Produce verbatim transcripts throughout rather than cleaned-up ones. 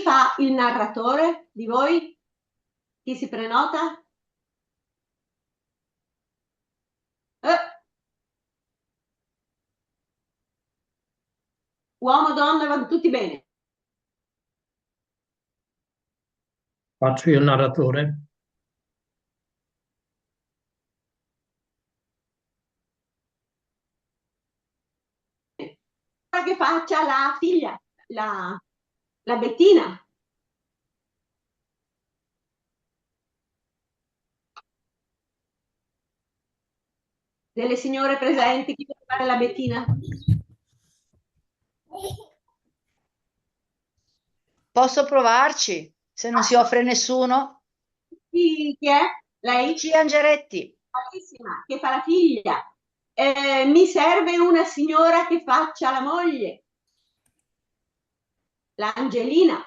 fa il narratore di voi? Chi si prenota? Eh. Uomo, donna, vanno tutti bene. Faccio io il narratore? Che faccia la figlia, la, la Bettina. Delle signore presenti, chi vuole fare la Bettina? Posso provarci, se non si offre nessuno? Chi, chi è? Lei? Lucia Angeretti. Bravissima, che fa la figlia. Eh, mi serve una signora che faccia la moglie. L'Angelina.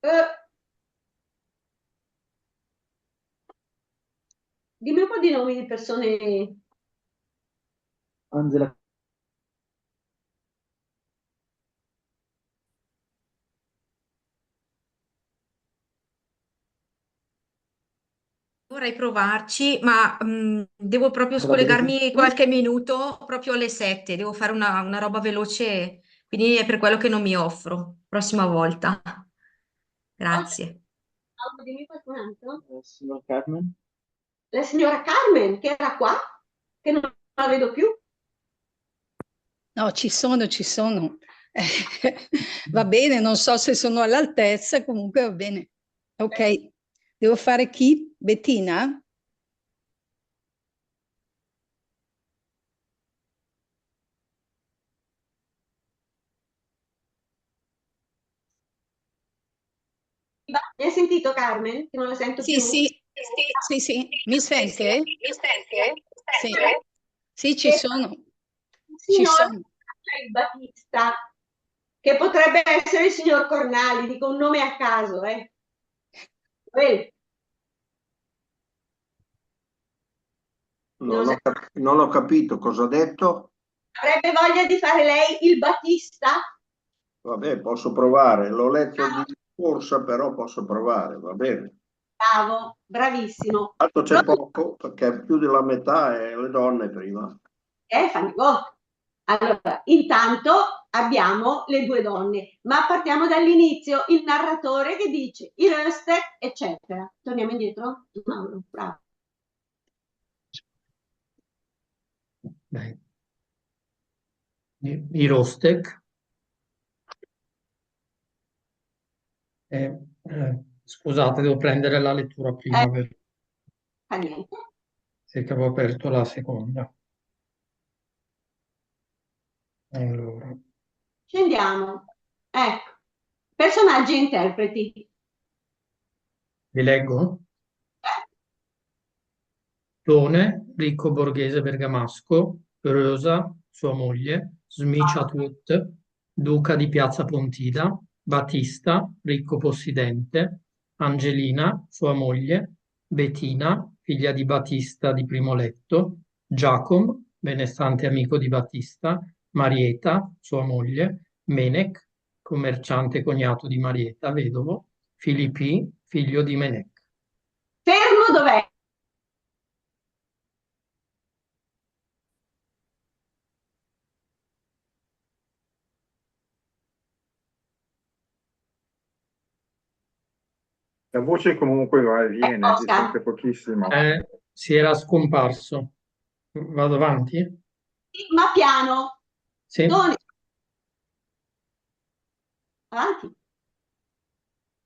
Eh, dimmi un po' di nomi di persone. Angela. Vorrei provarci, ma, mm, devo proprio scollegarmi qualche minuto, proprio alle sette, devo fare una, una roba veloce, quindi è per quello che non mi offro. Prossima volta. Grazie. Paolo, dimmi qualcun altro. Eh, signor Carmen? La signora Carmen, che era qua, che non la vedo più. No, ci sono, ci sono. Va bene, non so se sono all'altezza, comunque va bene. Ok, devo fare chi? Bettina? Mi hai sentito, Carmen? Che non la sento più. Sì, sì, sì, sì, mi sente? Sì. Sì, ci sono. Ci sono. Signor Battista, che potrebbe essere il signor Cornali, dico un nome a caso, eh. Uè. Non ho cap-, non ho capito cosa ha detto. Avrebbe voglia di fare lei il Battista? Vabbè, posso provare. L'ho letto di corsa, però posso provare, va bene. Bravo, bravissimo. Tanto c'è poco, perché più della metà è le donne prima. Eh, fa negót. Allora, intanto abbiamo le due donne, ma partiamo dall'inizio, il narratore che dice: "I rösteg", eccetera. Torniamo indietro? Mauro, bravo. Dai. I, i rösteg. Eh, eh, scusate, devo prendere la lettura prima, eh, vero? Fa niente. Sì, che avevo aperto la seconda. Allora. Scendiamo. Ecco. Personaggi e interpreti. Vi leggo? Eh. Tone, ricco borghese bergamasco, Rosa, sua moglie, Smì ciatöt, duca di Piazza Pontida, Battista, ricco possidente, Angelina, sua moglie, Betina, figlia di Battista di primo letto, Giacom, benestante amico di Battista, Marieta, sua moglie, Menec, commerciante cognato di Marieta, vedovo, Filipì, figlio di Menec. Fermo dov'è? La voce comunque va e viene, si sente pochissimo. Eh, si era scomparso. Vado avanti? Sì, ma piano. Sì. Toni. Avanti.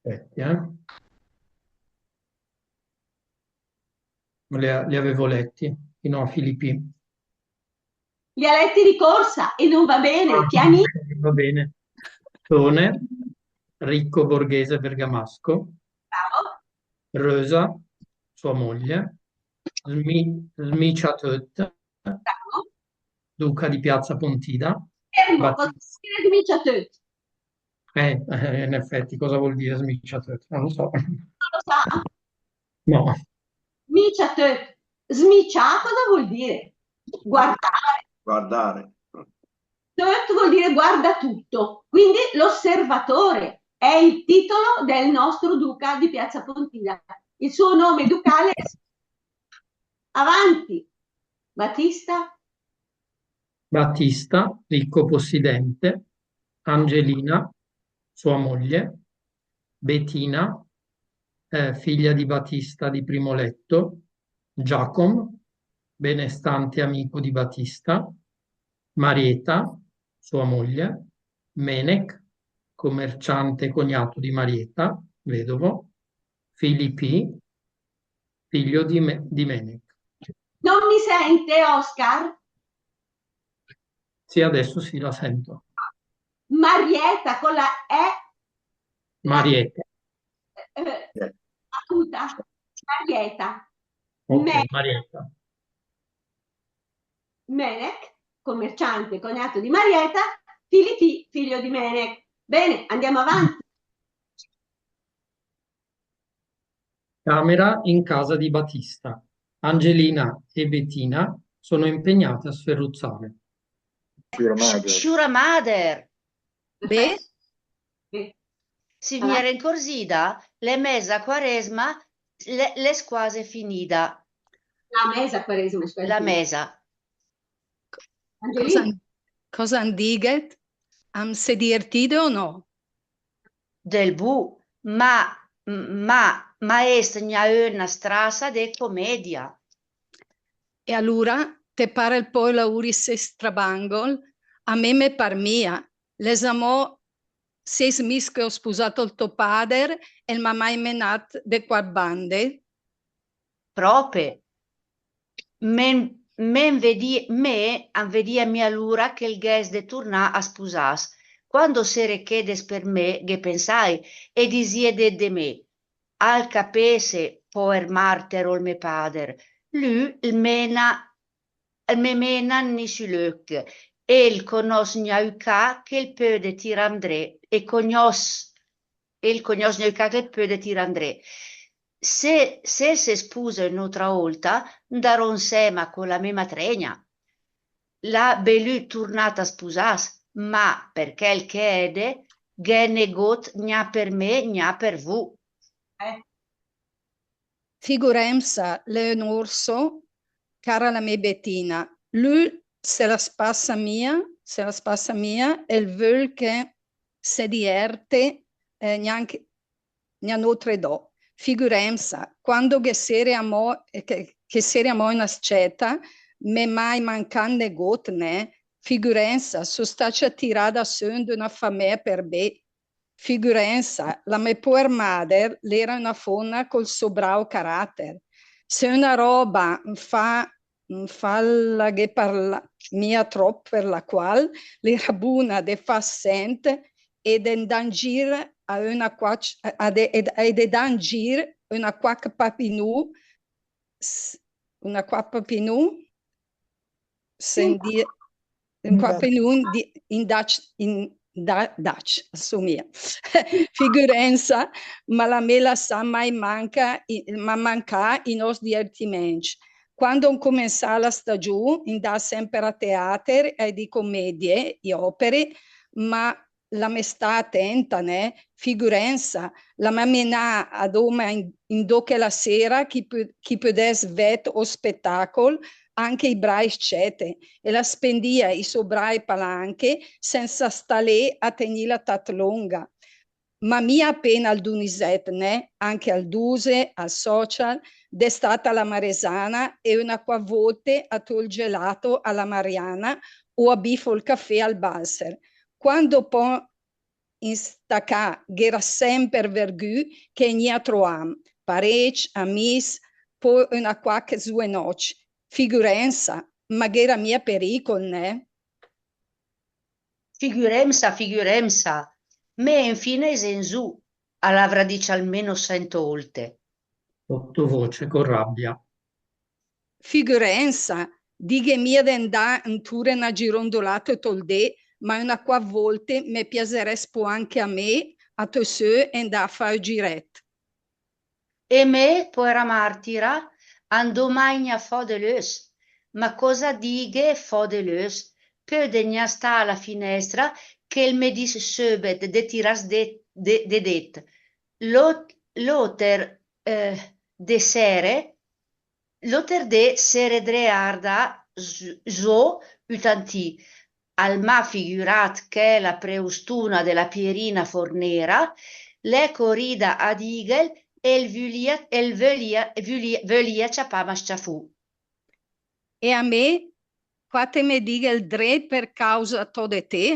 Aspetti, eh. Li, li avevo letti, fino a Filipì. Li ha letti di corsa e non va bene, ah, pianissimo. Va bene. Tone, ricco borghese bergamasco. Bravo. Rosa, sua moglie. Smì, Smì ciatöt. Bravo. Duca di Piazza Pontida. Fermo, cosa vuol dire smicià töt? Eh, eh, in effetti, cosa vuol dire smicià töt? Non lo so. Non lo sa? No. Smicià töt. Smicià cosa vuol dire? Guardare. Guardare. Töt vuol dire guarda tutto. Quindi l'osservatore è il titolo del nostro duca di Piazza Pontida. Il suo nome ducale è... Avanti. Battista. Battista, ricco possidente, Angelina, sua moglie, Betina, eh, figlia di Battista di primo letto, Giacom, benestante amico di Battista, Marieta, sua moglie, Menec, commerciante cognato di Marieta, vedovo, Filipì, figlio di, Me- di Menec. Non mi sente, Oscar? Sì, adesso sì, la sento. Marieta con la E. Marieta. Eh, acuta. Marieta. Ok, Me- Marieta. Menec, commerciante, cognato di Marieta, Filipì, figlio di Menec. Bene, andiamo avanti. Camera in casa di Battista. Angelina e Bettina sono impegnate a sferruzzare. Sciura mader. Sciura mader. Bé? Sì. Se m'éra incorzida, la mèsa quarésma l'è, l'è squase finida. La mèsa quarésma, squase La finida. Mèsa. Cosa, Angelina? Cosa 'n dighet? Am se diertide o no? Del bu, ma, ma, ma ést gna öna strassa de comedia. E alura, te par el pò laurì issé strabangol, a me me par mia, l'è zamò sés mis che ó spusàt ol tò pader e 'l m'à mai menàt de quach bande. Pròpe. Me, me 'n vedì, me, a 'n vedìa mia l'ura che 'l ghès de turnà a spusàs. Quando s'ére chède per me, ghe pensài, e disìe dét de me: al capésse, póer marter, ol me pader, lü 'l mena, 'l me mena 'n nissü löch, e 'l conòs gna ü ca che 'l pöde tirà 'ndré, e conòs, e 'l conòs gna ü ca che 'l pöde tirà 'ndré. Se, se 'l se spusa ön'ótra ólta, 'ndarò 'nsèma co la me matrègna. L'à belü turnàt a spusàs, ma per chèl che ède, gh'è negót gna per me, gna per vu. Eh, Figurèmsa, l'è ün orso, cara la me Betina. Lü se la spassa mia, se la spassa mia, e 'l völ che se dierte, eh, gnanca, gna nótre dò. Figurèmsa, quando che s'ére amò, eh, che, che s'ére amò in a scèta, m'è mai mancàt negót, né? Figurèmsa, só stacia tirada sö 'nd öna famèa per bé. Figurèmsa, la me póer mader l'éra öna fómna col sò brao caràter. Se öna ròba 'n fa, 'n fa la ghe parlà mia tròp per la qual, l'éra buna de fàs sènt e de 'ndà 'n gir a öna quach, a de, e de, e de 'ndà 'n gir öna quach papinù, s-, öna quach papinù, se 'n di, ün quach papinù di, in dacc, in da-, dacc, a só mia. Figurèmsa, ma la m'à lassàt mai manca, i-, ma mancà i nòs diertimèncc. Quando 'ncomensà la stagiù, 'ndàa sèmper a teàter, a di comedie, i òpere, ma la me sta atènta, né? Figurèmsa, la m'à menàt a dóma in, indó che la séra ch'i pö-, ch'i pödès vèd ol spetàcol, anche i brai scète, e la spendìa i sò brai palanche sènsa stà lé a tegnìla tat lónga. Ma mia apéna al Dunisèt, né? Anche al Duse, al Social, d'estàt a la Maresana e öna quach vólte a tö ol gelato a la Mariana o a bìf ol cafè al Balser. Quando pò in sta cà gh'éra sèmper vergü che 'l gnìa a troàm, parécc, amìs, pò öna quach zuenòcc. Figurèmsa, ma gh'éra mia perìcol, né? Figurèmsa, figurèmsa, me infina i sènt zó, a l'avrà dicc almeno sènt ólte. Sottovoce, con rabbia. Figurèmsa, dighe mia de 'ndà 'nture 'na girondolata töt ol dé, ma öna quach vólte me piaserès pò anche a me a tö sö e 'ndà a fà ü girèt. E me, poera martira, andó mai gna fò de lös. Ma cosa dighe fò de lös? Pöde gna stà a la finèstra che 'l me dis söbet de tiràs de, de, de dét. L'ót-, l'óter, eh, de sére, l'óter dé sére dré a ardà z-, zó ü tantì, al m'à figüràt chèla preustuna de la Pierina fornera, l'è corida a dìghel e 'l vülìa, e 'l vülìa, vülìa, vülìa ciapàm a s-ciafù. E a me, quat te me dighet dré per causa tò de té?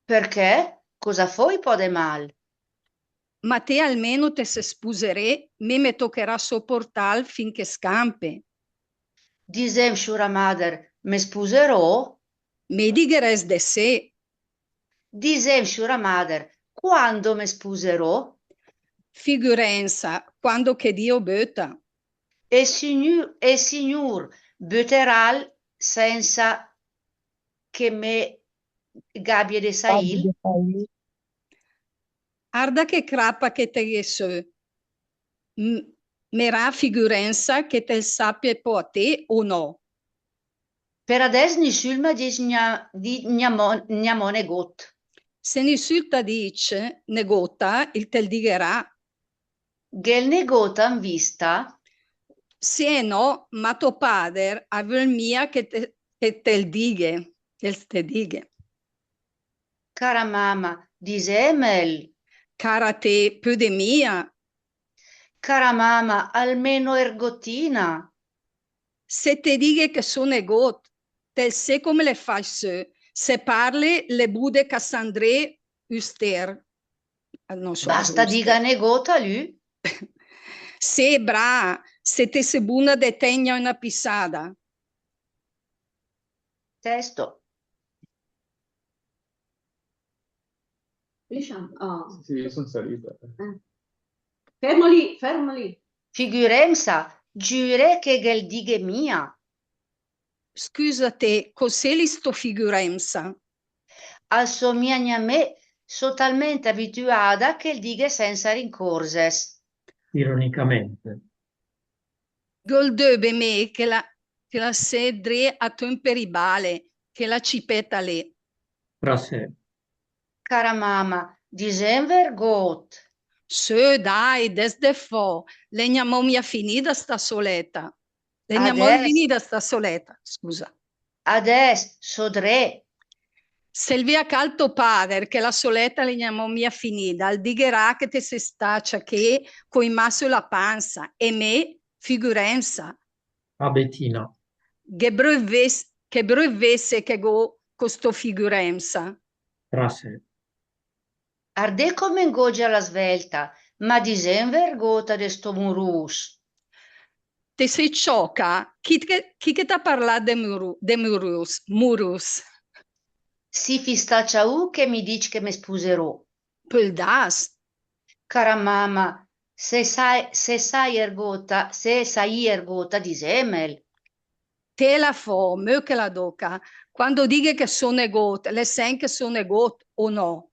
Perché? Cosa fói pò de mal? Ma té almeno te se spuseré, me me tocherà soportàl fin che scampe. Disém, sciura mader, me spuseró? Me digherès de sé. Disém, sciura mader, quando me spuseró? Figürèmsa, quando che Dio böta. E Signù-, e Signùr böteràl sènsa che me gh'àbie de saìl? Arda che crapa che te gh'é sö. M-, me rà figürèmsa che te 'l sàpie pò a té o nò? Per adès nissü 'l m'à dicc gna, di-, gnamò, gnamò negót. Se nissü 'l t'à dicc negóta, el te 'l digherà. Gh'è 'l negóta in vista? Sé e nò, ma tò pader a völ mia che te, che te 'l dighe, che 'l te dighe. Cara mama, disémel. Cara té, pöde mia. Cara mama, almeno ergotina. Se te dighe che só negót, te 'l sé come l'è fàcc sö, se parle le bude Cassandre Uster. Ah, non so, basta, giusto. Diga negót a lü. Sé, braa, se te sé buna de tègna öna pisada. Testo. Lisciam, oh. Sì, io son salita. Eh. Fermo lì, fermo lì. Figürèmsa, giüre che ghe 'l dighe mia. Scüsa té, cos'él sto figürèmsa? Al só mia gna me, só talmènt abitüada che 'l dighe sènsa rincórses. Ironicamente. Gh'ó 'l döbe me che la, che la sé dré a tömpe ribale, che la cipèta lé. Fra sé. Cara mama, disém vergót. Sö, dai, dès de fò, l'è gnamò mia finida sta solèta. L'è gnamò finida sta solèta, scusa. Adès, só dré. Se 'l vèa a cà 'l tò pader che la solèta l'è gnamò mia finida, al digherà che te sé stàcia ché coi mà sö la pansa, e me, figürèmsa. Ah, Betina. Che bröt vés-, che bröt vésse che gh'ó co sto figürèmsa. Fra sé. Ardé come 'n gógia a la svèlta, ma disém vergóta de sto murùs. Te sé ciòca? Chi che, chi che t'à parlàt de muru-, de murùs, murùs? Sì, fistàcia u che mi dis che me spuseró. Pöl das. Cara mama, se sai, se sai ergóta, se sai ergóta, disémel. Té la fò, möchela dóca. Quando dighe che só negót, l'è sèmper che só negót o nò?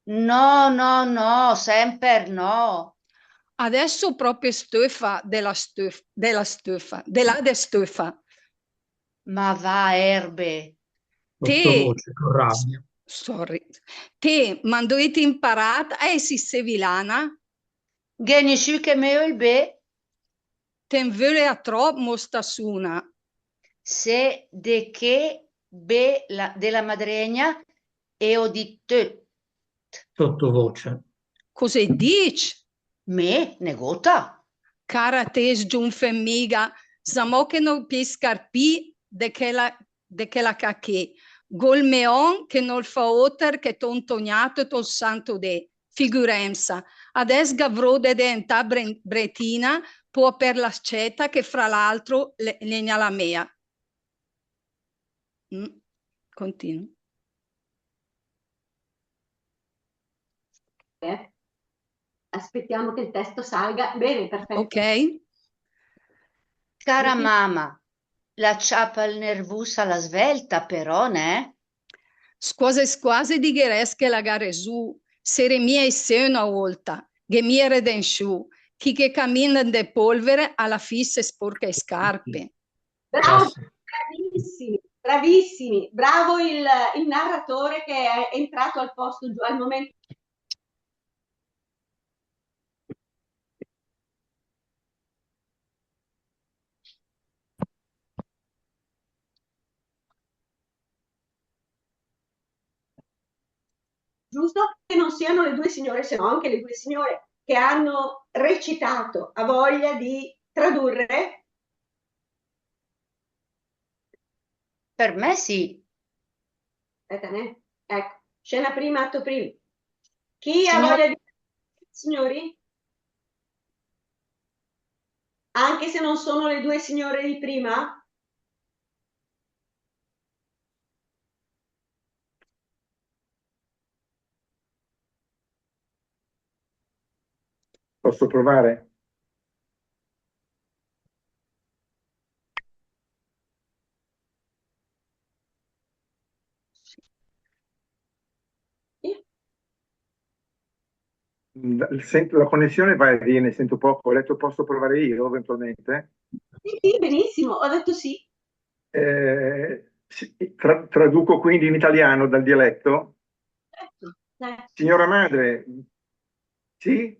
No, no, no, sèmper no. Adès só pròpe stöfa de la stöf-, de la stöfa, de la de stöfa. Ma va, erbe. Té, sottovoce, con rabbia. Sorry. Té, ma 'ndo ét imparàt a èss isé vilana? Gh'è nissü che me öl bé. Te 'n völe a tròp, mo sta suna. Sé de ché bé la, de la madrègna e ó dit töt. Sottovoce. Cos'ét dicc? Me? Negóta. Cara té, sgiunfem miga, zamò che n'ó piö i scarpì de chèla, de chèla cà ché. Gh'ó 'l mé òm che nol fa óter che tö 'n tò gnàto e tö 'n santo dé. Figürèmsa, adès gh'avró de deentà bre-, bretina, pò per la scèta che fra l'altro l'è, l'è gna la mia. Mm, continua. Eh, aspettiamo che il testo salga. Bene, perfetto. Ok. Cara mama, la ciapa 'l nervùs a la svèlta, però, nè? Squase squase digherès che la gh'à resù, sére mia issé öna ólta, gh'è mia redensù, chi che camina 'nde pólvere a la fì se sporca i scarpe. Bravo, bravissimi, bravissimi. Bravo il, il narratore che è entrato al posto giu-, al momento. Giusto? Che non siano le due signore, se no anche le due signore che hanno recitato, ha voglia di tradurre? Per me sì. Aspetta, né? Ecco, scena prima, atto primo. Chi ha voglia di... Signori? Anche se non sono le due signore di prima? Posso provare? Sì. Mm, sento, la connessione va e viene, sento poco. Ho detto: "Posso provare io, eventualmente?" Sì, sì, benissimo, ho detto sì. Eh, sì, tra-, traduco quindi in italiano dal dialetto. Certo, certo. Signora madre, sì?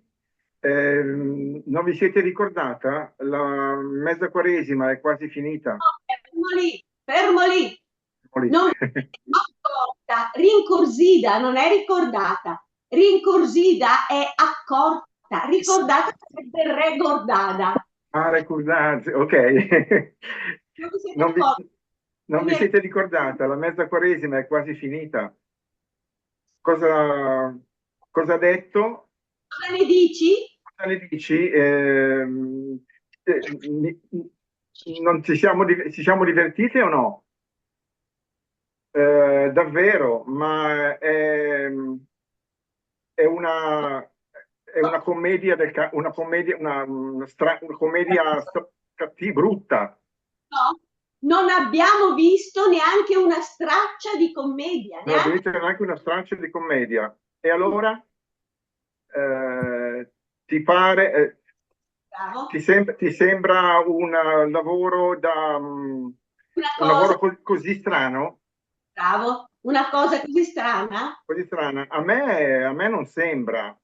Ehm, non vi siete ricordata? La mezza quaresima è quasi finita. No, fermo lì, fermo lì. Fermo lì. Non è accorta, rincorzida, non è ricordata. Rincorzida è accorta, ricordata sarebbe regordada. Ah, regordada, ok. Non vi siete accorti? Non vi, non vi siete ricordata, la mezza quaresima è quasi finita. Cosa, cosa ha detto? Cosa ne dici? Cosa ne dici? Ehm, eh, mi, non ci siamo di-, ci siamo divertiti o no? Eh, davvero, ma è, è una, è una commedia del ca-, una commedia, una, una stra-, una commedia stra-, catti-, brutta. No, non abbiamo visto neanche una straccia di commedia, non abbiamo visto neanche una straccia di commedia. E allora? Eh, ti pare, eh, ti sem-, ti sembra un, eh, lavoro da, mm, un lavoro co-, così strano? Bravo. Una cosa così strana? Così strana. A me, a me non sembra.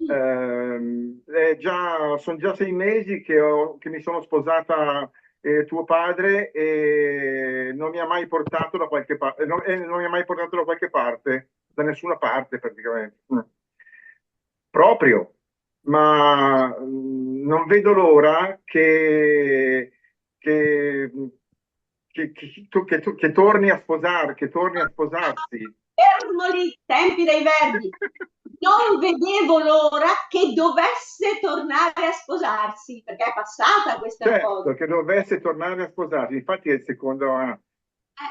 Mm. Ehm, è già, son già sei mesi che ho, che mi sono sposata, eh, tuo padre, e non mi ha mai portato da qualche pa-, e non, e non mi ha mai portato da qualche parte, da nessuna parte praticamente. Mm. Proprio. Ma, mm, non vedo l'ora che, che, che, che, che to-, che to-, che torni a sposar-, che torni a sposarsi. Fermo lì, tempi dei verbi. Non vedevo l'ora che dovesse tornare a sposarsi, perché è passata questa cosa. Certo, che dovesse tornare a sposarsi. Infatti è il secondo, eh. Eh.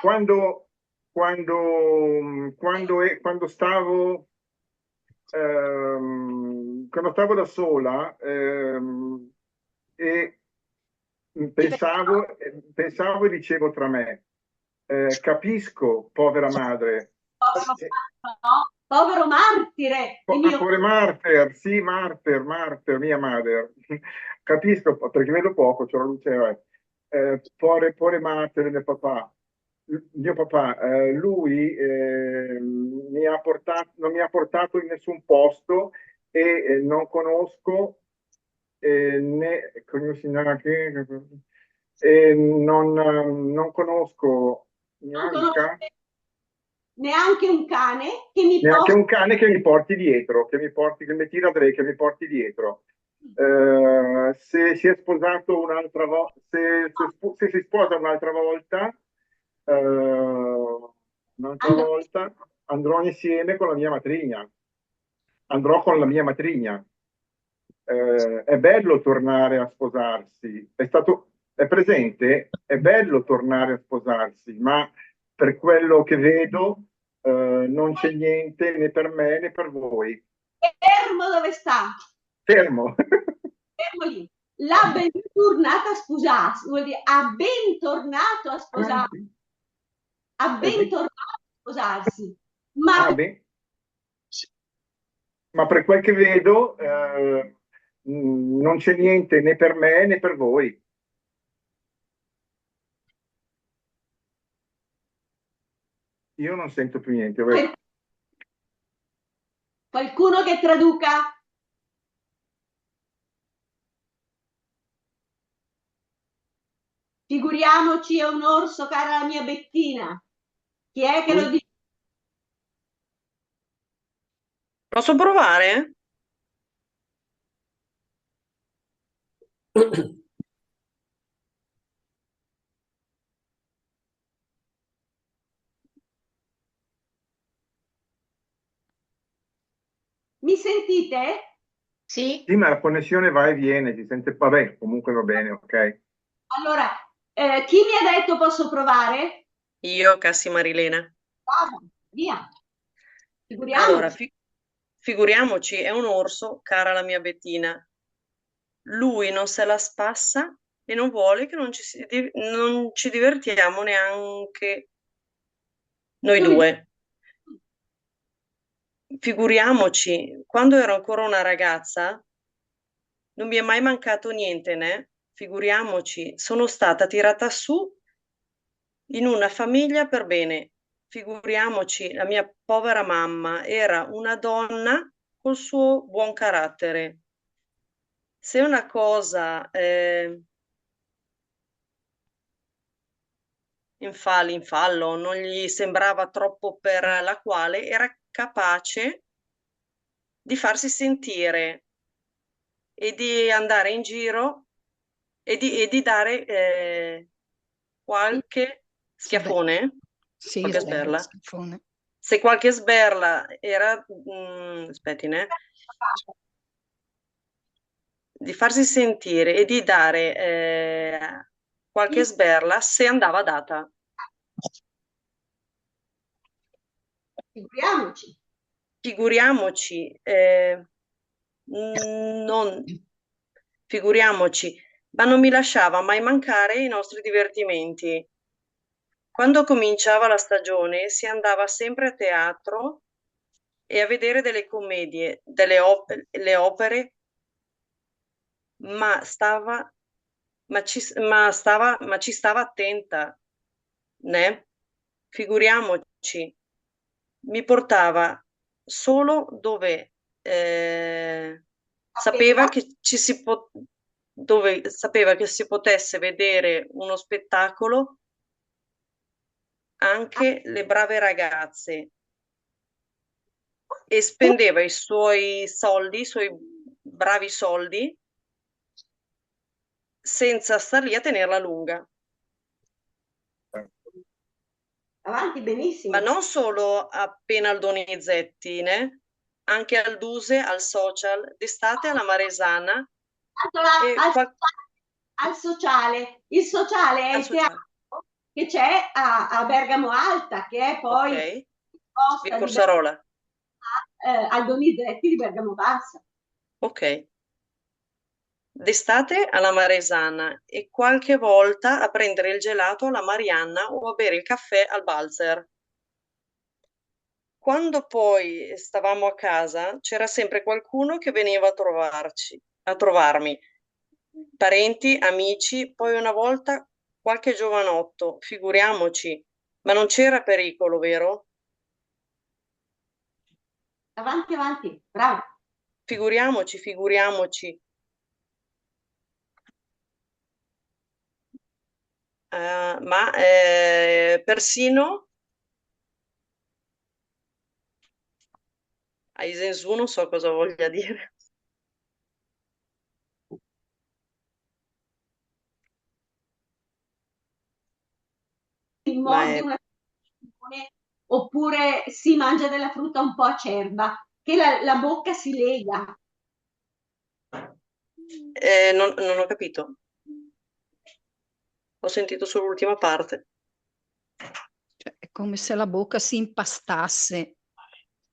Quando, quando, quando e-, quando stavo, ehm, quando stavo da sola, ehm, e pensavo, eh, pensavo e dicevo tra me, eh, "Capisco, povera madre." Povero, eh, ma-, no? Povero martire, po-, il mio... ah, povero martir, sì, martir, martir, mia madre. Capisco, po-, perché vedo poco, c'ho la luce, eh. Eh, pore, pore martire, mio papà. L-, mio papà, eh, lui, eh, mi ha porta-, non mi ha portato in nessun posto e, eh, non conosco, eh, né, conosci neanche, eh, non, non conosco neanche. Non conosco neanche un cane che mi porti, neanche un cane che mi porti dietro, che mi porti, che mi tira dre-, che mi porti dietro. Eh, se si è sposato un'altra vo-, se, se spo-, se si sposa un'altra volta, eh, un'altra volta, andrò insieme con la mia matrigna. Andrò con la mia matrigna. Eh, è bello tornare a sposarsi. È stato, è presente? È bello tornare a sposarsi, ma per quello che vedo, eh, non c'è niente né per me né per voi. Fermo dove sta. Fermo. Fermo lì. L'à ben tornat a spusàs, vuol dire, ha ben tornato a sposarsi. Ah, sì. Ha ben tornato a sposarsi. Ma Ah, beh. Sì. Ma per quel che vedo, eh, mm, non c'è niente né per me né per voi. Io non sento più niente. Vabbè. Qualcuno che traduca? Figuriamoci, è un orso, cara la mia Bettina. Chi è che lo dice? Posso provare? Mi sentite? Sì. Sì, ma la connessione va e viene, si sente, vabbè, comunque va bene, ok. Allora, eh, chi mi ha detto posso provare? Io, Cassi Marilena. Brava, via. Figuriamoci. Allora, fi- figuriamoci, è un orso, cara la mia Bettina. Lui non se la spassa e non vuole che non ci si di- non ci divertiamo neanche noi due. Figuriamoci, quando ero ancora una ragazza, non mi è mai mancato niente, né? Figuriamoci, sono stata tirata su in una famiglia per bene. Figuriamoci, la mia povera mamma era una donna col suo buon carattere. Se una cosa, eh, in fal-, in fallo non gli sembrava troppo per la quale, era capace di farsi sentire e di andare in giro e di, e di dare, eh, qualche schiaffone, Sì, qualche sberla, sberla. Schiaffone. Se qualche sberla era, mm, aspetti, né? Di farsi sentire e di dare, eh, qualche sberla se andava data. Figuriamoci. Figuriamoci, eh, mm, non, figuriamoci, ma non mi lasciava mai mancare i nostri divertimenti. Quando cominciava la stagione si andava sempre a teatro e a vedere delle commedie, delle op-, le opere, ma stava, ma ci s-, ma stava, ma ci stava attenta, né? Figuriamoci, mi portava solo dove, eh, sapeva che ci si po-, dove sapeva che si potesse vedere uno spettacolo anche le brave ragazze, e spendeva i suoi soldi, i suoi bravi soldi, senza star lì a tenerla a lunga. Avanti, benissimo. Ma non solo appena al Donizetti, né? Anche al Duse, al Social, d'estate alla Maresana. Allora, E al, qual- al Sociale. Il Sociale è Al il Sociale. teatro che c'è a, a Bergamo Alta, che è poi Ok. posta Via di Corsarola. eh, al Donizetti di Bergamo Bassa. Ok. D'estate alla Maresana e qualche volta a prendere il gelato alla Marianna o a bere il caffè al Balzer. Quando poi stavamo a casa, c'era sempre qualcuno che veniva a trovarci, a trovarmi. Parenti, amici, poi una volta qualche giovanotto, figuriamoci, ma non c'era pericolo, vero? Avanti, avanti, bravo. Figuriamoci, figuriamoci. Eh, ma, eh, persino a Isensu, non so cosa voglia dire. Si Ma morde è una, oppure si mangia della frutta un po' acerba, che la, la bocca si lega. Eh, non, non ho capito. Ho sentito solo l'ultima parte. Cioè, è come se la bocca si impastasse,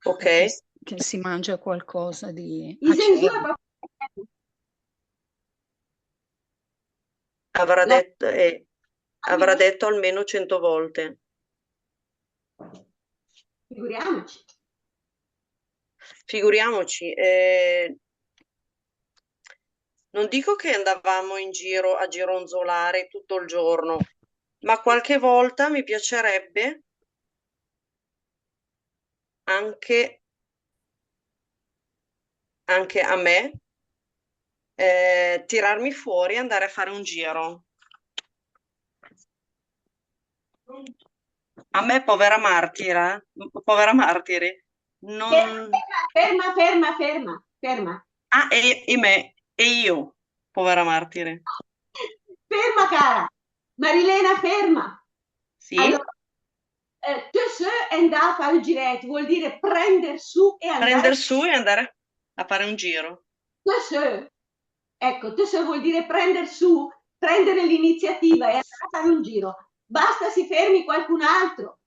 Ok. che, che si mangia qualcosa di Isensu è acerbo. Proprio Avrà la- detto, eh, avrà detto almeno cento volte. Figuriamoci. Figuriamoci, eh, non dico che andavamo in giro a gironzolare tutto il giorno, ma qualche volta mi piacerebbe anche, anche a me, eh, tirarmi fuori e andare a fare un giro. A me, povera martira, povera martire, non... Ferma, ferma, ferma, ferma, ferma. Ah, e, e me, e io, povera martire. Ferma, cara. Marilena, ferma. Sì? Allora, eh, tössö e 'ndà a fà ü girèt vuol dire prender su e andare... Prender su e andare a fare un giro. Tössö. Ecco, tössö vuol dire prender su, prendere l'iniziativa e andare a fare un giro. Basta, si fermi qualcun altro.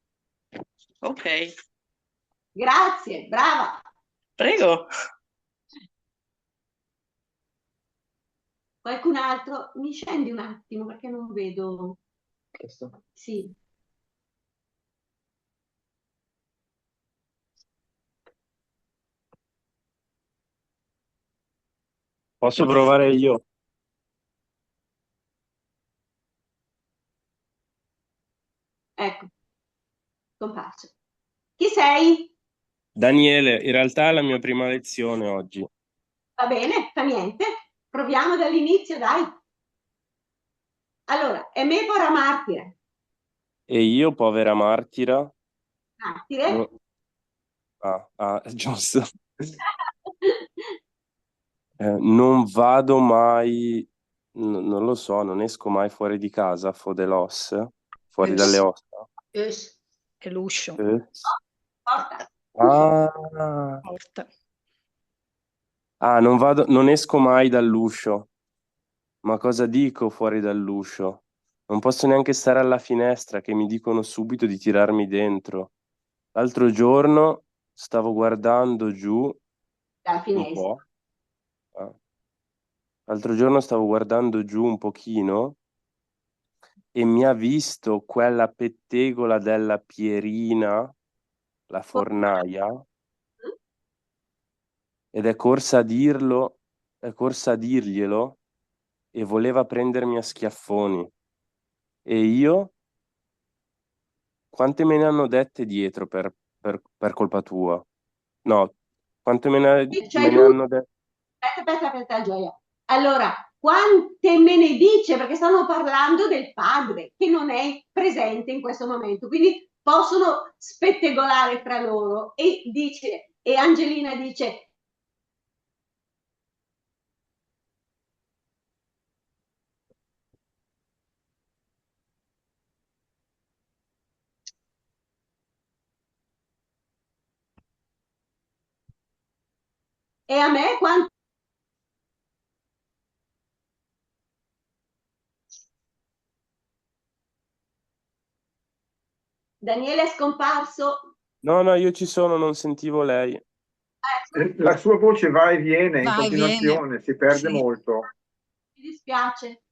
Ok. Grazie, brava. Prego. Qualcun altro? Mi scendi un attimo perché non vedo. Questo? Sì. Posso provare io? Ecco, scomparso. Chi sei? Daniele, in realtà è la mia prima lezione oggi. Va bene, fa niente. Proviamo dall'inizio, dai. Allora, e me, povera martira. E io, povera martira. Martire. No. Ah, ah, giusto. Eh, non vado mai, n-, non lo so, non esco mai fuori di casa, fò de l'òss, fuori dalle ossa. Öss, è l'uscio. Öss. Porta. Ah. Porta. Ah, non vado, non esco mai dall'uscio. Ma cosa dico fuori dall'uscio? Non posso neanche stare alla finestra, che mi dicono subito di tirarmi dentro. L'altro giorno stavo guardando giù un po'. Ah. L'altro giorno stavo guardando giù un pochino e mi ha visto quella pettegola della Pierina, la fornaia, ed è corsa a dirlo, è corsa a dirglielo e voleva prendermi a schiaffoni. E io? Quante me ne hanno dette dietro per, per, per colpa tua? No, quante me ne, sì, cioè me ne hanno de- Aspetta, aspetta, aspetta, Gioia. Allora, quante me ne dice, perché stanno parlando del padre che non è presente in questo momento, quindi possono spettegolare fra loro e dice, e Angelina dice, e a me quando... Daniele è scomparso? No, no, io ci sono, non sentivo lei. Ecco. La sua voce va e viene in continuazione, si perde molto. Mi dispiace.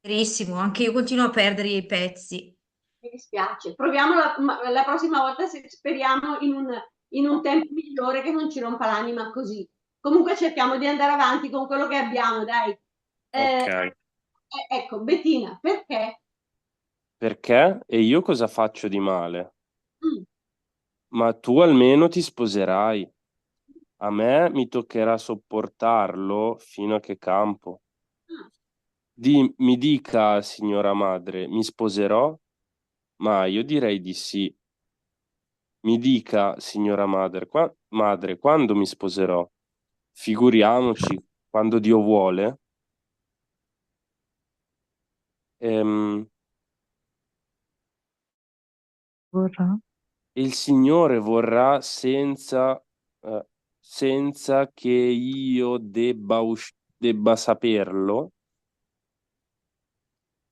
Verissimo, anche io continuo a perdere i pezzi. Mi dispiace. Proviamo la, ma, la prossima volta, se, speriamo in un, in un tempo migliore che non ci rompa l'anima così. Comunque cerchiamo di andare avanti con quello che abbiamo, dai. Eh, ok. Eh, ecco, Bettina, perché? Perché? E io cosa faccio di male? Mm. Ma tu almeno ti sposerai. A me mi toccherà sopportarlo fino a che campo. Ah. Di-, mi dica, signora madre, mi sposerò? Ma io direi di sì. Mi dica, signora madre, qua-, madre, quando mi sposerò? Figuriamoci, quando Dio vuole. Ehm, Vorrà. Il Signore vorrà senza, eh, senza che io debba us-, debba saperlo.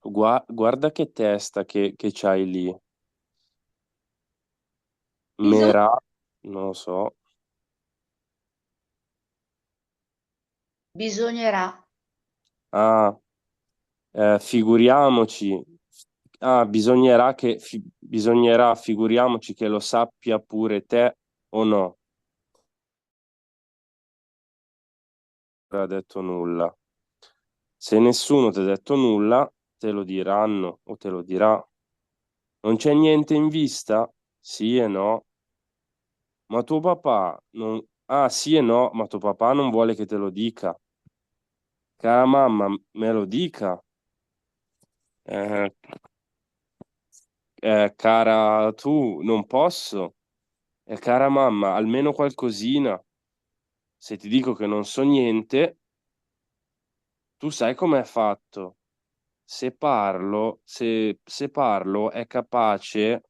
Gua-, guarda che testa che, che c'hai lì. Bisogna... Merà, non lo so. Bisognerà. Ah, eh, figuriamoci, Ah, bisognerà che, fi-, bisognerà, figuriamoci, che lo sappia pure te, o no? Ha detto nulla. Se nessuno t'ha detto nulla, te lo diranno o te lo dirà. Non c'è niente in vista? Sì e no. Ma tuo papà non... Ah, sì e no, ma tuo papà non vuole che te lo dica. Cara mamma, me lo dica. Eh, eh, cara tu, non posso. E cara mamma, almeno qualcosina. Se ti dico che non so niente, tu sai com'è fatto. Se parlo, se, se parlo è capace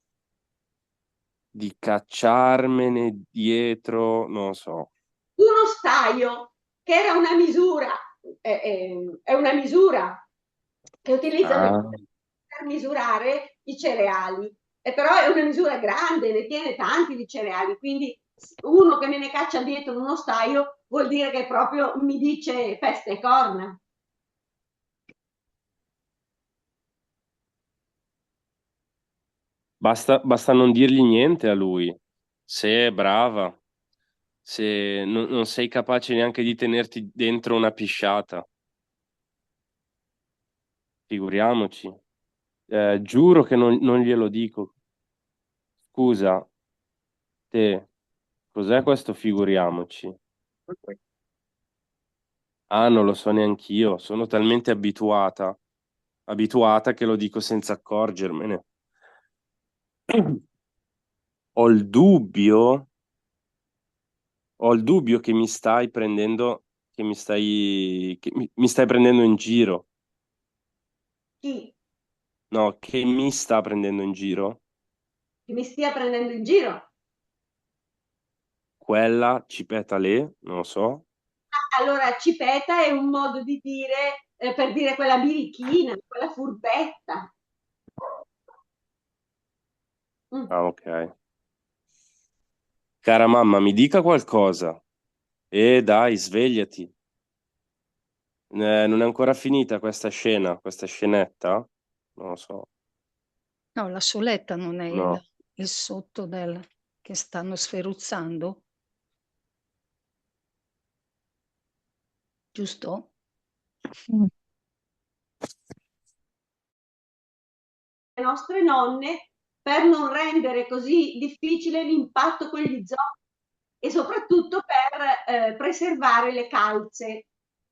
di cacciarmene dietro, non lo so. Uno staio, che era una misura, è, è, è una misura che utilizzano per misurare i cereali. E però è una misura grande, ne tiene tanti di cereali, quindi uno che me ne caccia dietro uno staio vuol dire che proprio mi dice peste e corna. Basta, basta non dirgli niente a lui. Se è brava, se no-, non sei capace neanche di tenerti dentro una pisciata. Figuriamoci. Eh, giuro che non, non glielo dico. Scusa, te, cos'è questo figuriamoci? Ah, non lo so neanch'io, sono talmente abituata, abituata che lo dico senza accorgermene. Ho il dubbio, ho il dubbio che mi stai prendendo, che mi stai, che mi, mi stai prendendo in giro. Chi? No, che mi sta prendendo in giro. Che mi stia prendendo in giro? Quella cipeta lé, non lo so. Ah, allora, cipeta è un modo di dire, eh, per dire quella birichina, quella furbetta. Mm. Ah, ok. Cara mamma, mi dica qualcosa. Eh, dai, svegliati. Eh, non è ancora finita questa scena, questa scenetta? Non lo so. No, la soletta non è... No. Il, il sotto del, che stanno sferruzzando? Giusto? Mm. Le nostre nonne per non rendere così difficile l'impatto con gli zoccoli e soprattutto per, eh, preservare le calze.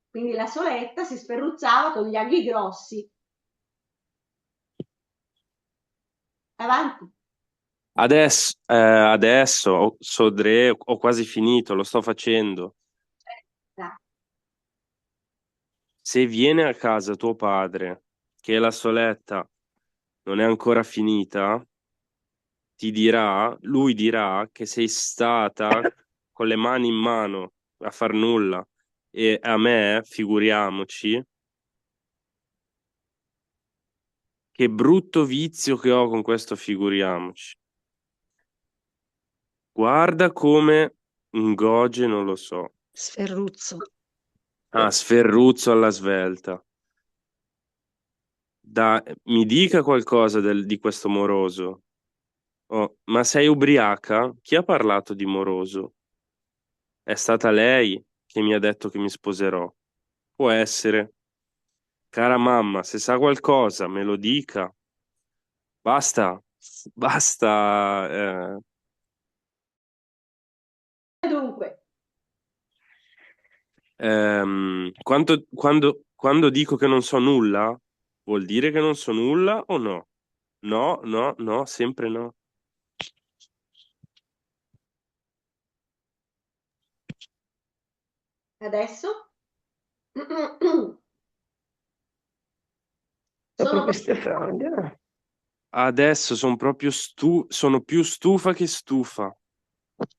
Quindi la soletta si sferruzzava con gli aghi grossi. Avanti. Adesso, eh, adesso ho, so dré, ho quasi finito, lo sto facendo. Eh, dai. Se viene a casa tuo padre, che la soletta non è ancora finita, ti dirà, lui dirà che sei stata con le mani in mano a far nulla. E a me, figuriamoci, che brutto vizio che ho con questo figuriamoci. Guarda come ingoge, non lo so. Sferruzzo. Ah, sferruzzo alla svelta. Da-, mi dica qualcosa del, di questo moroso. Oh, ma sei ubriaca? Chi ha parlato di moroso? È stata lei che mi ha detto che mi sposerò. Può essere. Cara mamma, se sa qualcosa, me lo dica. Basta, basta, eh. Dunque. Ehm, quando, quando, quando dico che non so nulla, vuol dire che non so nulla o no? No, no, no, sempre no. Adesso? Sono proprio stanca. Adesso son proprio stu-, sono più stufa che stufa.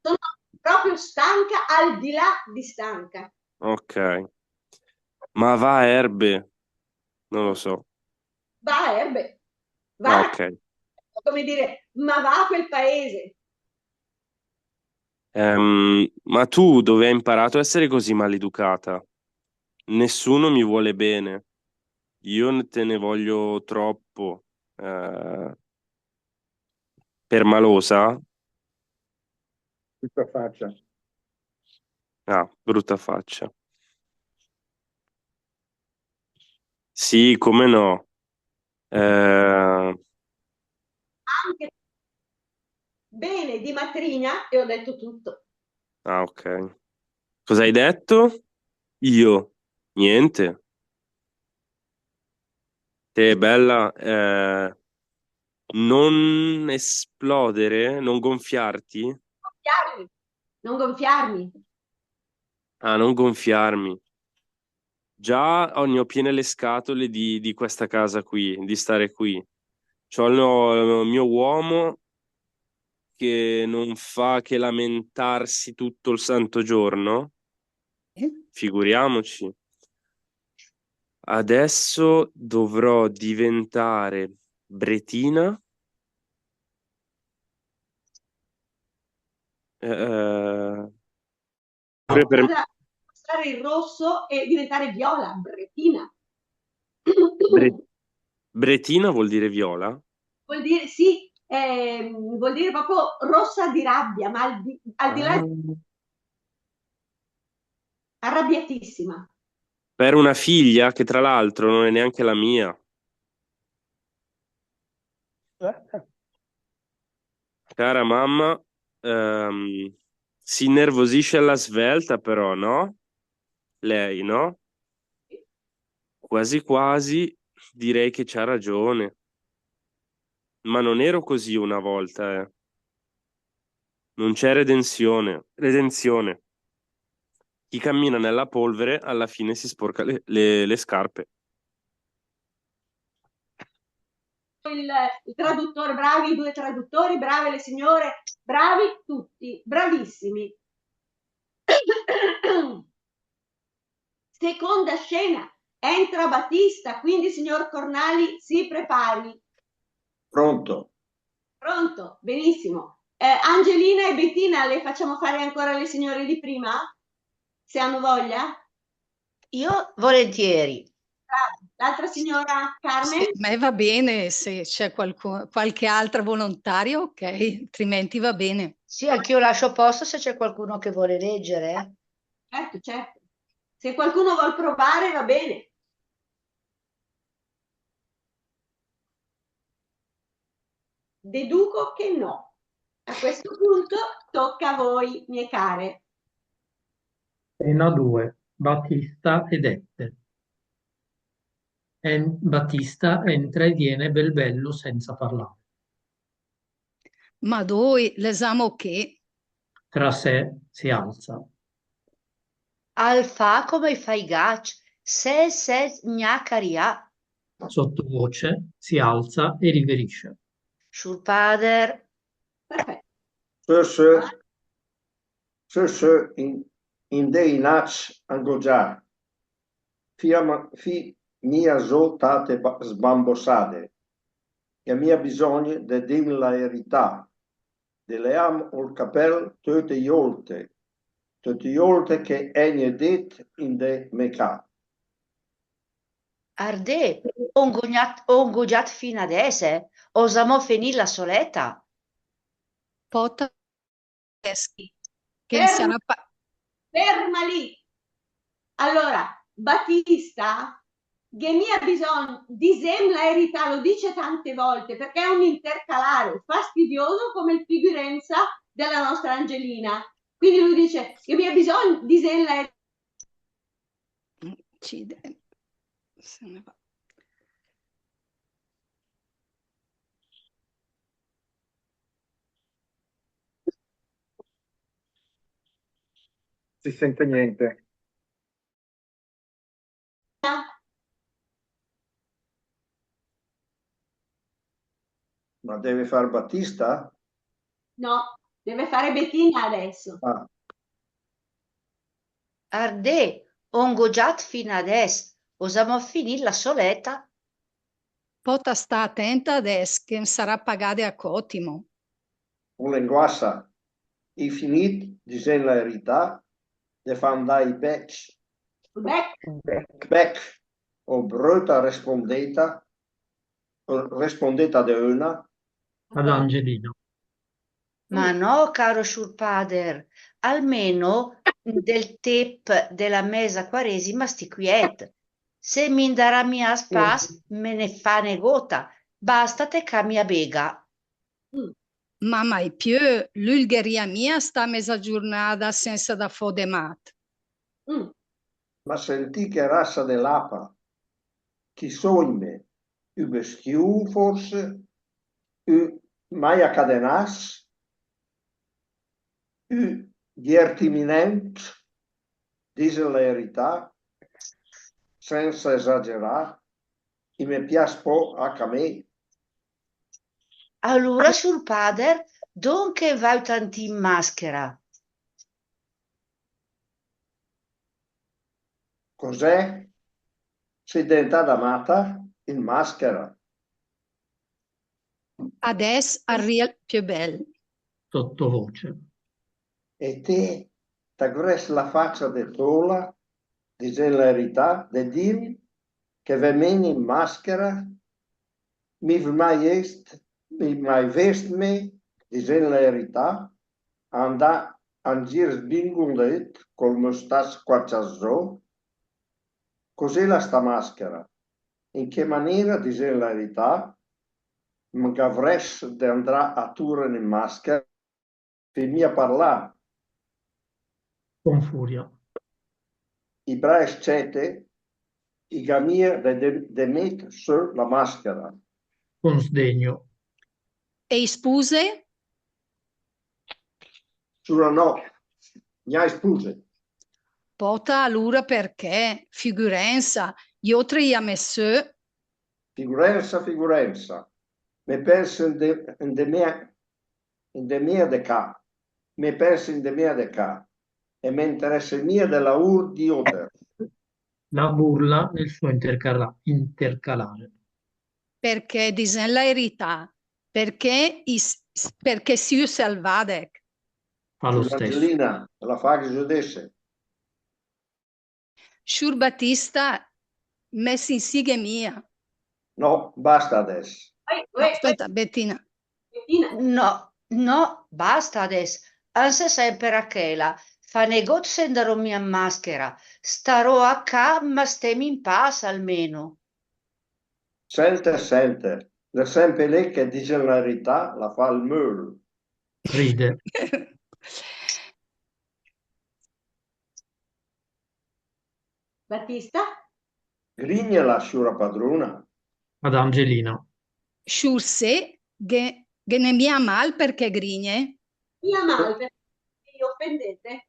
Sono proprio stanca, al di là di stanca. Ok. Ma va a erbe. Non lo so. Va a erbe. Va. Ah, ok. Come dire, ma va a quel paese. Ehm, ma tu dove hai imparato a essere così maleducata? Nessuno mi vuole bene. Io ne-, te ne voglio troppo. eh, permalosa. Brutta faccia. Ah, brutta faccia. Sì, come no. Eh, Anche bene, di matrigna, e ho detto tutto. Ah, ok. Cosa hai detto? Io? Niente. Te, bella, eh, non esplodere, non gonfiarti. Gonfiarmi. Non gonfiarmi. Ah, non gonfiarmi. Già ho, ne ho piene le scatole di, di questa casa qui, di stare qui. C'ho il mio, il mio uomo che non fa che lamentarsi tutto il santo giorno. Figuriamoci. Adesso dovrò diventare bretina. Eh, pure per... Lasciare, lasciare il rosso e diventare viola, bretina. Bre-, bretina vuol dire viola? Vuol dire, sì, ehm, vuol dire proprio rossa di rabbia, ma al di, al di là di... Ah. Arrabbiatissima. Per una figlia che tra l'altro non è neanche la mia. Cara mamma, ehm, si innervosisce alla svelta però, no? Lei, no? Quasi quasi direi che c'ha ragione. Ma non ero così una volta, eh. Non c'è redenzione, redenzione. Chi cammina nella polvere alla fine si sporca le, le, le scarpe. Il, il traduttore, bravi i due traduttori, brave le signore, bravi tutti, bravissimi. Seconda scena, entra Battista, quindi signor Cornali si prepari. Pronto. Pronto, benissimo. Eh, Angelina e Bettina le facciamo fare ancora le signore di prima? Se hanno voglia? Io volentieri. Brava. L'altra signora Carmen? Sì, a me va bene, se c'è qualcu-, qualche altra volontaria, ok, altrimenti va bene. Sì, anch'io lascio posto se c'è qualcuno che vuole leggere, eh. Certo, certo. Se qualcuno vuol provare, va bene. Deduco che no. A questo punto tocca a voi, mie care. Scena due. Battista e Dette. En-, Battista entra e viene bel bello senza parlare. Ma dói, l'è zamò ché. Tra sé si alza. Al fa come i fa i gacc, sènsa gnà carià. Sottovoce si alza e riverisce. Sciur pader. Perfetto. Sö, sö, sö, sö, in, indé inàcc an gó già. Fì a ma-, fì mia zó tate ba-, sbambossade, gh'è mìa bisògn de dìm la erità, de leàm ol capèl töte i ólte, töte i ólte che ègne dét indé mé cà. Ardé, ó 'ngognàt, ó 'ngogiàt fina adès, eh? Ó zamò fenìt la solèta. Pòta adès che, che Ferma. Sarà pa- Ferma lì. Allora, Battista, gh'è mia bisògn, disém la erità, lo dice tante volte, perché è un intercalare fastidioso come il figurènsa della nostra Angelina. Quindi lui dice, gh'è mia bisògn, disém la erità. Accidenti. Se ne va. Si sente niente. Ma deve far Battista? No, deve fare Bettina adesso. Ah, Ardé, ó 'ngogiàt fina adès, ó zamò fenìt la solèta. Pòta stà atènta adès che 'm sarà pagade a còtimo. ol enguassa. I finìt, disém la erità, de fà 'ndà i bècc. Beh, Bècc, ó bröta respondéta, respondét a de öna. Ad Angelina. Ma no, caro sciur pader, almeno del tép de la mèza quarésima stì quièt. Se m'indarà mia a spas, me ne fa negóta, basta te ca mia béga. Ma mai piö, lü 'l ghe ria mia a stà meza giurnada sensa dà fò de mat. Ma sentì che rassa de lapa, chi sógne, ü bestiù forse, ü mai a cadenàs, ü ghièrtiminènt, dìsem la erità, sensa esagerà, i me pias pò a ca me. Alura, sciur pader, dónca v'hoo tant in maschera? Cos'è? Sét dentada mata? In maschera? Adès al ria piö bèl. Sottovoce. E té, t'avrès la facia de tola, dìsem la erità, de dìm che ve mène in maschera? Mi v'hoo mai ést, mi mai vést me, dìsem la erità, a 'ndà an gir sbingondét col möstass squarciàt zó? Cos'éla sta maschera? In che manéra, dìsem la erità, m'gavrès de 'ndà a tùren in maschera? Fì mia parlà. Con furia. I brae scète, i gh'à mia de, de, de mèt sö la maschera. Con sdegno. E i spuse? Sciura no, gna i spuse. Pota, alura perché? Figürènsa, i ótre i à mèt sö. Figürènsa, figürènsa. Me pènse 'n de, 'n de mia, 'n de mia de ca. Me pènse 'n de mia de ca. E me interèse mia de laùr di óter. La burla nel suo intercala-, intercalare. Perché, dìsem la erità, perché i s-, s-, perché sìu salvàdech. Fa lo stesso. Angelina, la faghe zödèsse. Sciur Batista, me s'insighe mia. No, basta adès. Uè, uè, no, spèta, Betina. Betina. No, no, basta adès. An sè sèmper a chèla. Fa negót se 'ndaró mia in maschera. Staró a ca, ma stèm in pas almeno. Sènte, sènte, l'è sèmper lé che, dìsem la erità, la fa 'l möl. Ride. Batista? Grignela, sciura padruna. Ad Angelina. Sciur sé, ghe, ghe n'è mia mal perché grigne? Mia mal, perché i ofendete?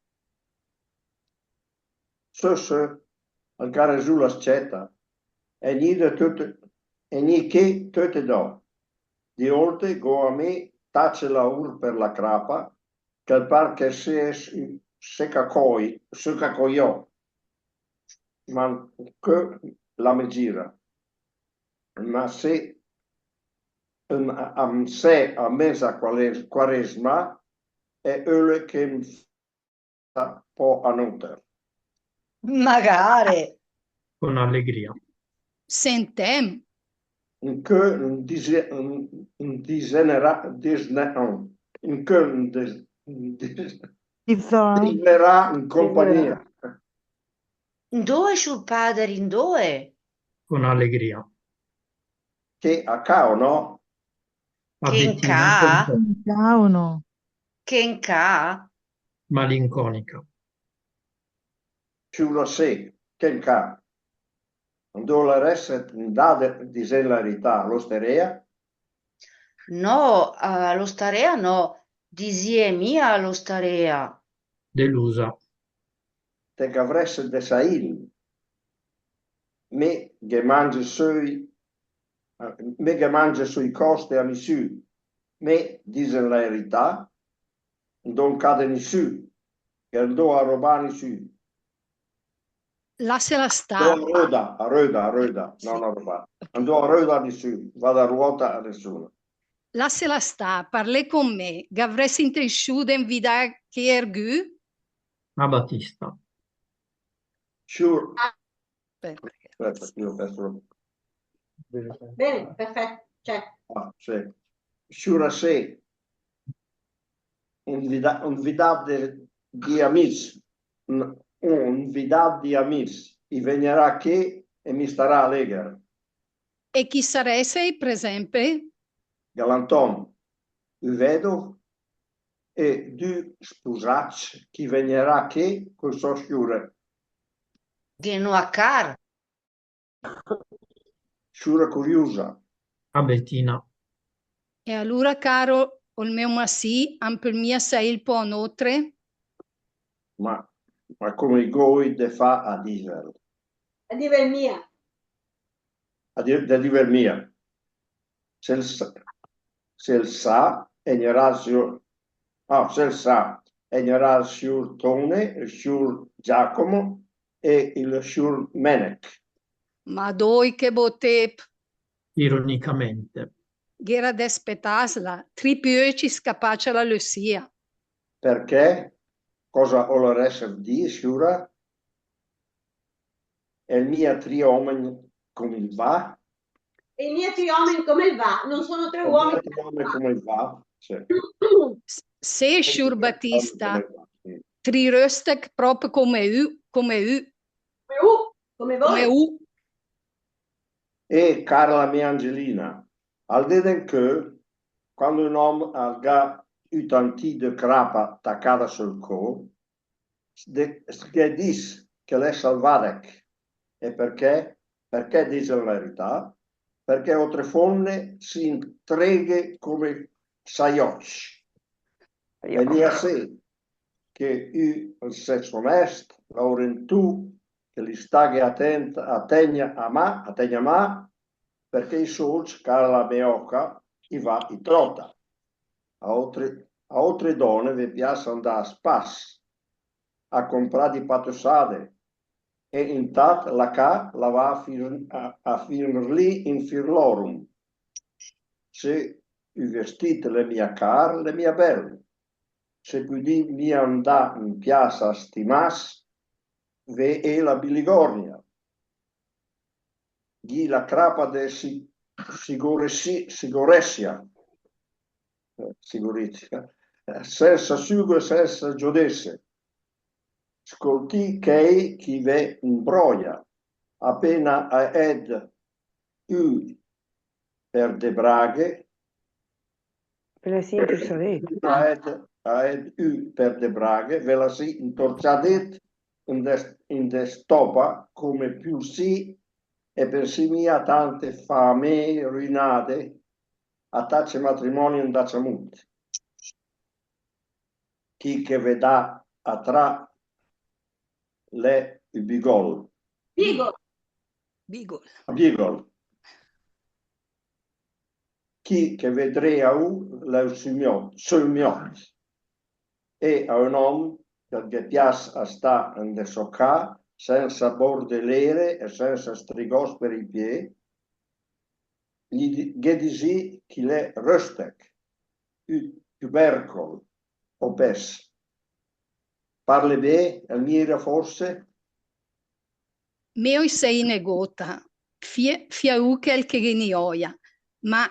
Sö, sö, al gh'à resù la scèta. E gnì de töte, e gnì ché töte dò. Di ólte gh'ó a me tace laùr per la crapa, che 'l par che se, se cacoi, se cacoi ò. Ma che la me gira. Ma se, am, am se a mèza quare-, quarésma, e öle che m-, pò a nóter. Magare. Con allegria. Sentèm. Incö 'n dise-, 'n, 'n disenerà, disne-, incö 'n dis-, 'n dis-, disnerà in compagnia. Indoe, sciur pader, indoe? Con allegria. Che a ca o no? Che in ca? Che in ca o no? Che in ca? Malinconica. Sciura sé, che in ca. Indó l'erèsset 'ndade, disèm la erità, a l'osterea? No, a l'osterea no, disìe mia a l'osterea. Delusa. Te gh'avrèsset de saìl. Me ghe mange sö i, me ghe mange sö i còste a nissü. Me, disèm la erità, 'ndó 'n cà de nissü, che 'ndó a robà a nissü. Lassela stà. 'Ndó a röda, a röda, a röda, no, no, robà. 'Ndó a röda a nissü, va da ruòta a nissü. Lassela stà, parlé con me, gh'avrèss intensü de 'nvidà ché ergü? A Batista. Sciur. Aspetta, io ho perso la... Bene, perfetto. Cioè, ah, sì. Sciura, se un vida-, un vidàt de, di amìs, un, un vidàt di amìs, i vegnerà ché e mi starà alégher. E chi sarèsei, per esèmpe? Galantòm, ü vèdov e d'ü spusàcc ch'i vegnerà ché col sò sciure. Gh'è nò a car. Sciura curiusa. A Betina. E alura, caro ol mé masì, a 'm pöl mia saìl pò nótre? Ma, ma come i gh'ói de fà a dìvel? A dìvel mia. A di-, de dìvel mia. Se 'l sa, se 'l sa, egnerà ol sciur, ah, se 'l sa, egnerà ol sciur Tone, ol sciur Giacomo e ol sciur Menech. Ma dói, che bó tép! Ironicamente. Gh'éra de spetàsla, tri piö e ci scapàcia la Lucia. Perché? Cosa ölerèsset dì, sciura? E mia tri òmen come 'l va? E mia tri òmen come 'l va? Non sono tre uomini. E mia tri òmen come 'l va? Sì. S-, sé, sciur Batista, sì. Tri röstech pròpe come ü, come ü. Come ü, come voi. Come ü. E cara la mia Angelina, al dé d'encö, quando ün òm al gh'à ü tantì de crapa tacada söl có, de, s' ghe dis che l'è salvàdech. E perché? Perché dis la erità, perché ótre fómne si intreghe come saiòcc. E mia sé che ü, ol sès onèst, laurentù, che l'istaghe atènt a tègna a mà, a tègna a mà, perché i sólcc, cara la mé òca, i va i tròta. A ótre, a ótre dòne ve pias andà a spas, a comprà di patösade, e intàt la cà la va a fir-, a, a firlì in firlòrum. Se ü vestìt l'è mia car, l'è mia bèl. Se pödì mia andà in piasa a stimàs, ve é la biligòrnia. Ghì la crapa de si-, siguresi-, sigurèsia, eh, sigurèsia, eh, sènsa sügo e sènsa giodésse. Scoltì chèi chi ve imbròia, apéna a èd ü per de braghe, apéna a èd, a èd ü per de braghe, ve la sì intorcià dét in de, in de stòpa come pülsì, e pensì mia a tante famee rüinade, a tace matrimòni 'ndacc a mut. Chi che ve dà a trà l'è ü bigòl. Bigòl. Bigòl. Bigòl. Chi che ve dréa u l'è ü sümiòt, sümiòt. E a ün òm che al ghe pias a stà in de sò cà, sènsa bordelére e sènsa strigòs per i pié, ghe di-, ghe disì chi l'è röstech, ü tübèrcol o pès. Parle bé, Elmira, forse? Mé oi sèi negóta, fia, fia ü chèl che ghe n'ì òia, ma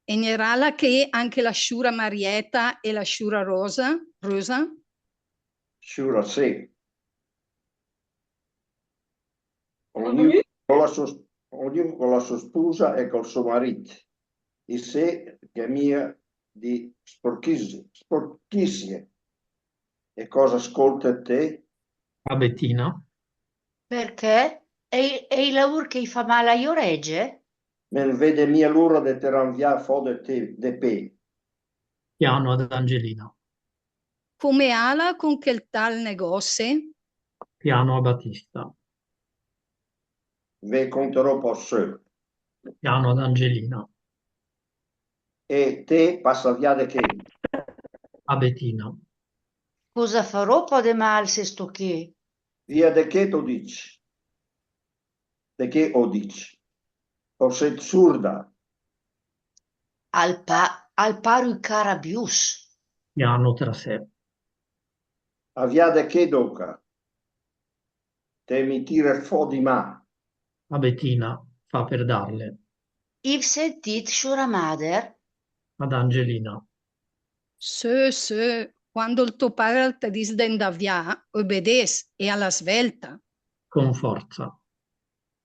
egneràla ché anche la sciura Marieta e la sciura Rosa? Rösa? Sciura, sé. Ognü co la sò, ognü co la sò spusa e col sò marìt. Issé gh'è mia di sporchis-, sporchìssie. E cosa scóltet té? A Betina. Perché? E i, e i laùr che i fa mal ai orège? Me 'n vède mia l'ura de tiràm vià fò de té, de pé. Piano ad Angelina. Come ala con chèl tal negòsse? Piano a Batista. Ve conterò pò sö. Piano ad Angelina. E té pasa vià de ché. A Betina. Cosa farò pò de mal se stó ché? Vià de ché, t'ó dicc. De ché ó dicc? Ó sét surda? Al pa-, al par ü carabius. Piano tra sé. A vià de ché dóca. Te mi tire fò di mà. A Betina, fa per darle. Gh'ìv sentìt, sciura mader? Ad Angelina. Sö, sö, quando ol tò pader al te dis de 'ndà vià, obedés, e a la svelta. Con forza.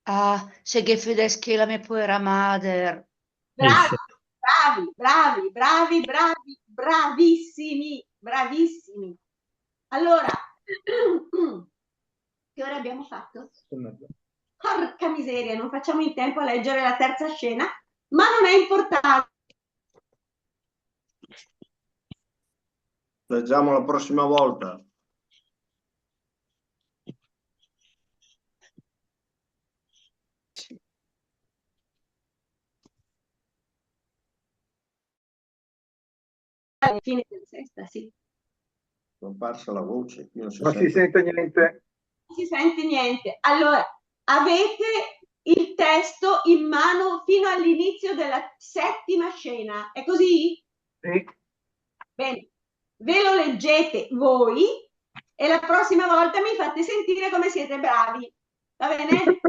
Ah, se ghe födès ché la me poera mader. Bravi, bravi, bravi, bravi, bravi, bravissimi, bravissimi. Allora, che ore abbiamo fatto? Porca miseria, non facciamo in tempo a leggere la terza scena, ma non è importante. Leggiamo la prossima volta. Alla fine della sesta, sì. Scomparsa la voce, qui non si sente. Non si sente niente. Non si sente niente. Allora, avete il testo in mano fino all'inizio della settima scena, è così? Sì. Bene. Ve lo leggete voi e la prossima volta mi fate sentire come siete bravi. Va bene?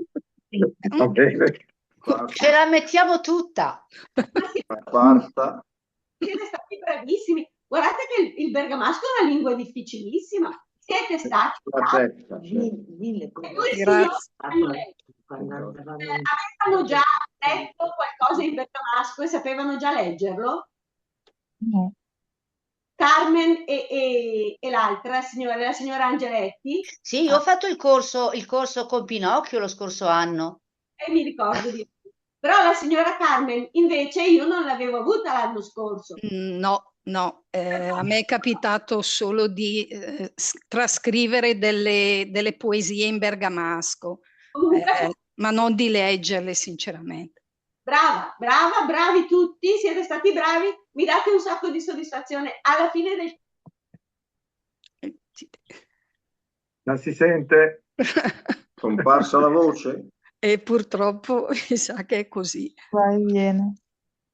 Va bene. Co-, ce la mettiamo tutta. Ma sì. Basta. Siete stati bravissimi. Guardate che il, il bergamasco è una lingua difficilissima. Siete stati bravi. Grazie. E voi, signori, eh, avevano già letto qualcosa in bergamasco e sapevano già leggerlo? No. Carmen e, e, e l'altra signora, la signora Angeletti? Sì, io ho fatto il corso, il corso con Pinocchio lo scorso anno. E mi ricordo di... Però la signora Carmen, invece, io non l'avevo avuta l'anno scorso. Mm, no, no, eh, a me è capitato solo di, eh, s-, trascrivere delle, delle poesie in bergamasco, comunque, eh, ma non di leggerle, sinceramente. Brava, brava, bravi tutti, siete stati bravi, mi date un sacco di soddisfazione. Alla fine del... Non si sente. Scomparsa la voce. E purtroppo mi sa che è così. Va e viene.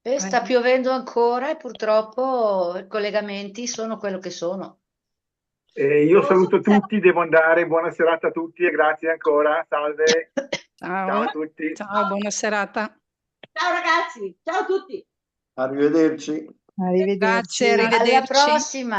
E sta piovendo ancora e purtroppo i collegamenti sono quello che sono. E io saluto tutti, devo andare, buona serata a tutti e grazie ancora, salve. Ciao. Ciao a tutti. Ciao, buona serata. Ciao ragazzi, ciao a tutti. Arrivederci. Arrivederci. Grazie, arrivederci. Alla prossima.